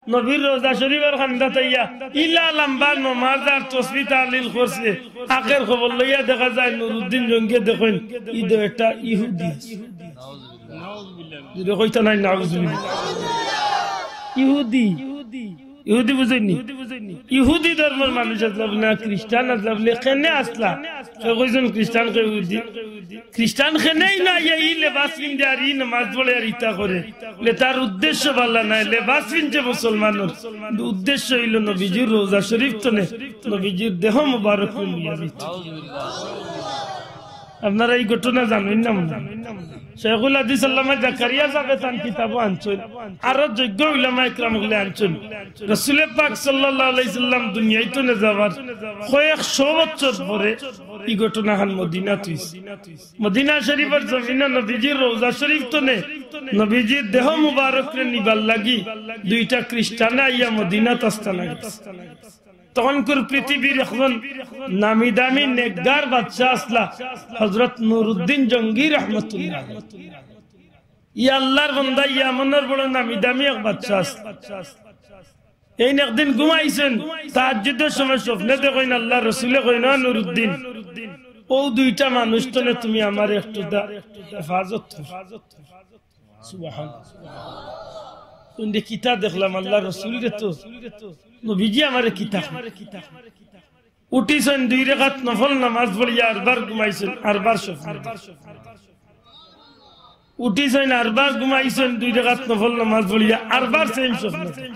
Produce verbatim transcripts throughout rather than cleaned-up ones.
নবীর রওজা শরীফর কান্দাত আইয়া ইলা লাম্বা নমাজ আর তসবি তাহলিল করছে। আখের খবর লইয়া দেখা যায় নুরুদ্দিন জঙ্গিয়ে দেখইন, ইদো একটা ইহুদি আছে। জোরে কইতা নায়, নাউজুবিল্লাহ। ইহুদি, ইহুদি বুঝইননি? ইহুদি ধর্মর মানুষ আছলা বুলে, খ্রিস্টান আছলা বুলে, কেনে আছলা? কেউ কইছইন খ্রিস্টান, কেউ ইহুদি। খ্রিস্টান কেনেই না, ই লেবাস পিন্দে আর ই নামাজ পড়ে আর ইতা করে। লে তার উদ্দেশ্য ভালা নায়, লেবাস পিনছে মুসলমানর, কিন্তু উদ্দেশ্য অইলো নবীজির রওজা শরীফ তনে নবীজির দেহ মুবারক লইয়া যাইতো। আপনারা ই ঘটনা জানইন না মনে হয়? শেখুল হাদিস আল্লামা জাকারিয়া সাবে তান কিতাবো আনছইন, আরো যোগ্য উলামা একরাম অকলে আনছইন। রসুলে পাক সাল্লাল্লাহু আলাইহি সাল্লাম দুনিয়াইত তনে যাবার কয়েক শো বছর পরে ই ঘটনাখান মদিনাত অইছে। মদিনা শরীফর জমিনো নবীজির রওজা শরীফ তনে নবীজির দেহ মুবারকরে নিবার লাগি দুইটা খ্রিস্টানে আইয়া মদিনাত আস্তানা গেছে। তখনকুর পৃথিবীর একজন নামি দামি নেককার বাদশা আছলা, হযরত নুরুদ্দিন জঙ্গি রহমতুল্লাহ আলাইহি। ই আল্লাহর বান্দা ইয়ামনর বড় নামি দামি এক বাদশা আছলা। এইন একদিন ঘুমাইছইন, তাহাজ্জুদর সময় স্বপ্নে দেখইন আল্লাহর রসুলে কইন, "ও নুরুদ্দিন, অউ দুইটা মানুষ তনে তুমি আমারে একটু দা-, হেফাজত করো।" সুবহানাল্লাহ। তুই দে কিতা দেখলাম, আল্লাহর রসুলরে তো, নবীজি আমারে কিতা কইন। উঠিছইন দুই রেকাত নফল নামাজ পড়িয়া, আরবার ঘুমাইছইন, আরবার স্বপ্ন দেখইন। উঠিছইন, আরবার ঘুমাইছইন, দুই রেকাত নফল নামাজ পড়িয়া, আরবার same স্বপ্ন দেখইন।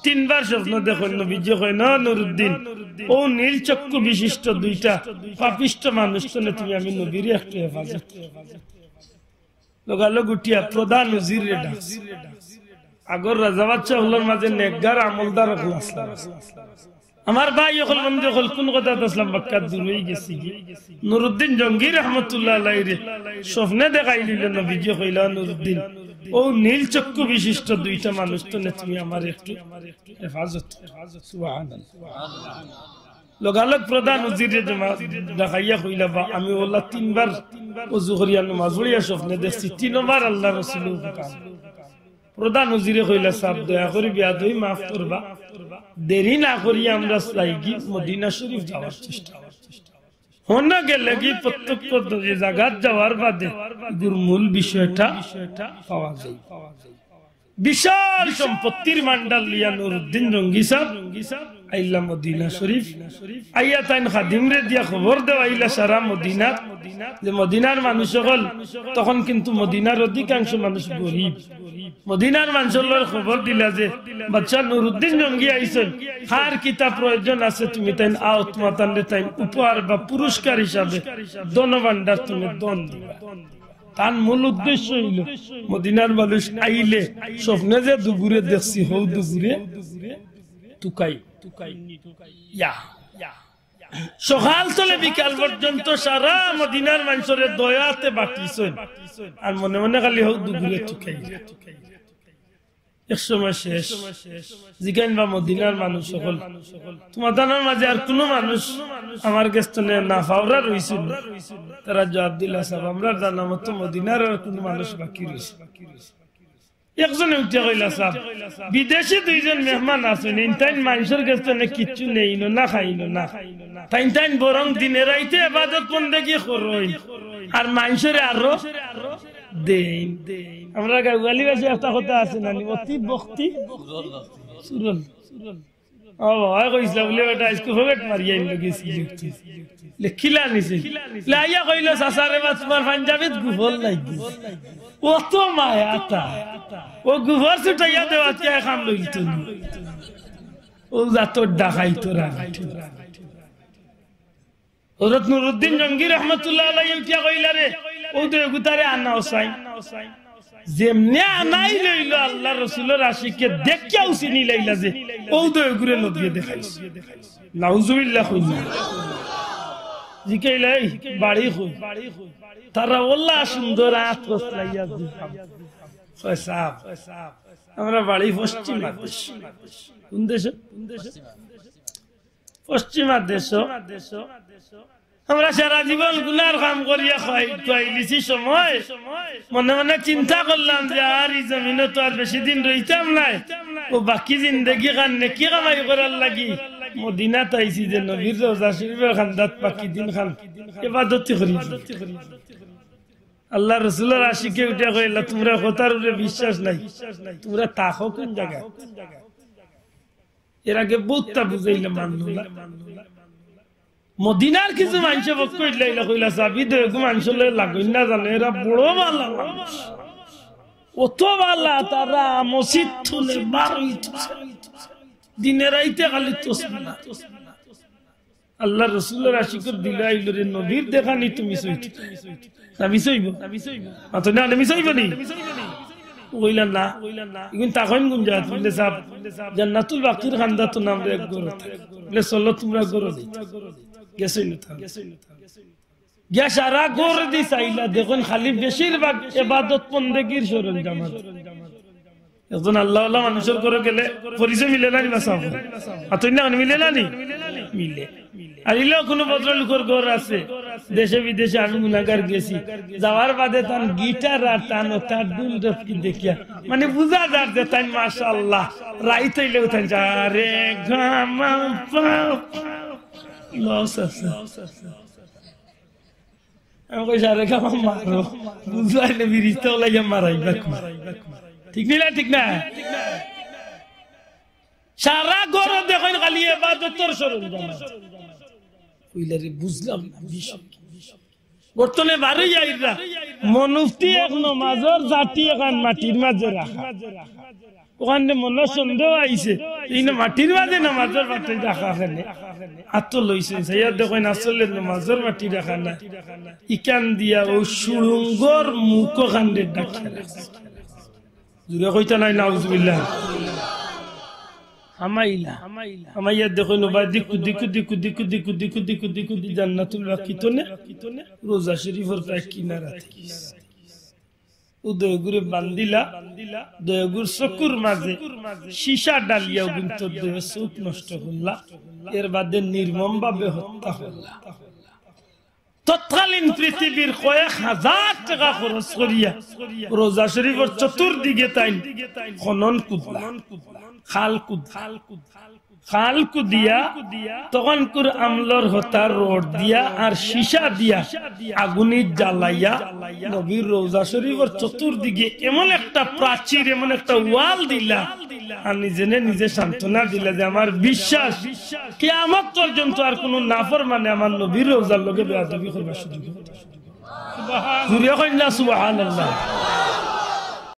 তিনবার স্বপ্ন দেখইন, নবীজি কইন, "ও নুরুদ্দিন, অউ নীল চক্ষু বিশিষ্ট দুইটা পাপিষ্ট মানুষ তনে তুমি আমি নবীরে একটু হেফাজত।" লগালগ উঠিয়া প্রধান উজিররে ডাকছে। আগর রাজা বাদশা অকলর মাঝে নেককার আমলদার অকল আছলা। আমার ভাই অকল, বন্ধু অকল, কুন কথাত আছলাম, বাক্কা দূর অইগেছি গি। নুরুদ্দিন জঙ্গি রহমতুল্লাহ আলাইহিরে স্বপ্নে দেখাইল অইলো, নবীজি কইলা, "নুরুদ্দিন, অউ নীল চক্ষু বিশিষ্ট দুইটা মানুষ তনে তুমি আমারে একটু হেফাজত।" সুবহানাল্লাহ। লগালগ প্রধান উজিররে জমা ডাকাইয়া কইলা, "বা, আমি অউলা তিনবার অজু করিয়া নমাজ পড়িয়া স্বপ্নে দেখছি, তিনবার আল্লাহর রসুলর কথা।" প্রধান উজিরে কইলা, "সাব, দয়া করি বেয়াদবি মাফ করবা, দেরি না করিয়া আমরা যাইগি মদিনা শরীফ যাওয়ার চেষ্টা।" হনো গেলেগি প্রত্যক্ষ যে জাগাত যাওয়ার বাদে ইগুর মূল বিষয়টা পাওয়া যায়। বিশাল সম্পত্তির ভান্ডার লইয়া নুরুদ্দিন জঙ্গি সাব আইলা মদিনা শরীফ। আইয়া তাইন খাদিমরে দিয়া খবর দেওয়াইলা সারা মদিনাত যে মদিনার মানুষ অকল, তখন কিন্তু মদিনার অধিকাংশ মানুষ গরিব, মদিনার মানষর লগে খবর দিলা যে বাদশা নুরুদ্দিন জঙ্গি আইছইন, কার কিতা প্রয়োজন আছে তুমি তাইন আও, তুমা তানরে তাইন উপহার বা পুরস্কার হিসাবে ধনভান্ডার তুমি ধন দিবা। তান মূল উদ্দেশ্য অইলো মদিনার মানুষ আইলে স্বপ্নে যে দুইগুরে দেখছি, হউ দুইগুরে তুকাই। ইয়া। সকাল তনে বিকাল পর্যন্ত সারা মদিনার মানষরে দয়াতে বাটিছইন, আর মনে মনে খালি হউ দুইগুরে তুকাই। এক সময় শেষ। জিগাইন বা মদিনার মানুষ অকল, তুমা তানর মাঝে আর কুনু মানুষ আমার গেছ তনে না ফাওরা রইছইন নি? তারা জবাব দিলা, সাব, আমরার জানা মতো মদিনার আর কুনু মানুষ বাকি রইছে। একজনে উঠিয়া কইলা, সাব, বিদেশি দুইজন মেহমান আছইন, ইন তাইন মানষর গেছ তনে কিচ্ছু নেইন না, খাইন না। তাইন তাইন বরং দিনে রাইতে ইবাদত বন্দেগি করইন, আর মানষরে আরো দেইন। আমরা গাঁওয়ালি ভাষায় একটা কথা আছে না নি, অতি ভক্তি সুরল। ও, অয় কইছলা বুলে বেটা, আইজকু পকেট মারিয়া আইন লাগি সিলেট। লেখিলা নিছে। লাইয়া কইলো, "চাচা রে বা, তুমার পাঞ্জাবিত গোবর লাগি।" অত মায়া তা। অউ গোবর ছুটাইয়া দেওয়াত কিয়া কাম লইতো নি? অউ জাতর ডাকাইতর আগে। হযরত নুরুদ্দিন জঙ্গি রহমতুল্লাহ আলাইহি উঠিয়া কইলা, "রে, অউ দুইগুতারে আনা অসাইন।" যেমনে আনাই লইলো, আল্লাহর রসুলর আশিকে দেখিয়াউ চিনি লাইলা যে অউ দুইগুরে নবীয়ে দেখাইছে। নাউজুবিল্লাহ কইলা। জিকাইলা, "এই বাড়ি কই?" তারা অলা সুন্দর আত কসলাইয়া দিলাম। কয়, "সাব, আমরা বাড়ি পশ্চিমা দেশ।" কুন দেশো? পশ্চিমা দেশো। আমরা সারা জীবন গুনার কাম করিয়া খাই, খাইলিছি সময়, মনে মনে চিন্তা করলাম যে আর ই জমিনো তো আর বেশি দিন রইতাম নায়। অউ বাকি জিন্দেগি খান নেকি কামাই করার লাগি মদিনাত আইছি যে নবীর রওজা শরীফর কান্দাত বাকি দিন খান ইবাদতি করি। আল্লার রসুলর আশিকে উঠিয়া কইলা, "তুমরার কথার উপরে বিশ্বাস নাই, তুমরা থাকো কুন জাগাত?" এর আগে বউততা বুঝাইলে মানলো না। মদিনার কিছু মানষে বক্কইলা কইলা, "চাবি দেও, এগু মানষর লগে লাগইন না জানো, এরা বড় ভালা মানুষ। অত ভালা, তারা মসজিদ থনে বারইতো, দিনে রাইতে খালি তসবিহ।" আল্লার রসুলর আশিকর দিলো আইলো রে, নবীর দেখানি তো মিস অইতো। না মিস অইবো? মাতো না, না মিস অইবো নি? কইলা না। ইগুন থাকইন কুন জাগাত? বুলে, "সাব, জান্নাতুল বাকির কান্দাত তো আমরার এক ঘর।" বুলে, "চলো তুমরা ঘরো যাই।" গেছইন না তারা। গিয়া সারা ঘরদি চাইলা, দেখইন খালি বেশিরভাগ ইবাদত বন্দেগির সরঞ্জাম আছে। একজন আল্লাহওয়ালা মানুষর ঘরো গেলে পরিচয় মিলে না নি বা সাব? মাতো না, মিলে না নি? মিলে। আর ইলা কুনু ভদ্রলোকর ঘর আছে, দেশে বিদেশে আমি গুনাগার গেছি, যাওয়ার বাদে তান গিটার আর তান অতা ঢুল ঢপকি দেখিয়া, মানে বুঝা যার যে তাইন মাশাআল্লাহ, রাইত অইলেও তাইন সারে গামা পা, লস আছে। আমি কই, "সারে গামা মারো, বুঝাইলে ফিরিস্তা অকলে মারাইবা।" ঠিক নি না? ঠিক না? সারা ঘরো দেখইন খালি ইবাদতর সরঞ্জাম। কইলা রে, বুঝলাম না বিষয় কি। ঘর থনে বারইয়া আইরা, মনুফতি এক নমাজর জাটি এখান মাটির মাঝে রাখা। অখান মনো সন্দেহ আইছে, ইনো মাটির মাঝে নমাজর বাটি রাখা কেনে? আতো লইছইন, চাইয়া দেখইন আসলে নমাজর বাটি রাখা না। ইখান দিয়া অউ সুড়ঙ্গর মুখ অখানরে ঢাকিয়া রাখছে। জুরে কইতা নায়, নাউজুবিল্লাহ। হামাইলা, হামাইয়া দেখইন নবায়দি কুদি কুদি কুদি কুদি জান্নাতুল বাকি থনে রওজা শরীফর প্রায় কিনারাত। অউ দুইওগুরে বান্দিলা, দুইওগুর চকুর মাঝে সীসা ঢালিয়া অগুইন্তর দুইও চউখ নষ্ট করলা, এর বাদে নির্মমভাবে হত্যা করলা। তৎকালীন পৃথিবীর কয়েক হাজার টেকা খরচ করিয়া রওজা শরীফর চতুর্দিকে তাইন খনন কুদলা, খাল কুদলা। খাল কুদিয়া, তখনকুর আমলর হতা রড দিয়া আর সীসা দিয়া আগুনি জ্বালাইয়া নবীর রওজা শরীফর চতুর্দিকে এমন একটা প্রাচীর, এমন একটা ওয়াল দিলা, আর নিজে নিজে সান্ত্বনা দিলা যে আমার বিশ্বাস কিয়ামত পর্যন্ত আর কুনু নাফরমানে আমার নবীর রওজার লগে বেয়াদবি করবার সুযোগ হবে না। জুরে কইন না সুবহানাল্লাহ।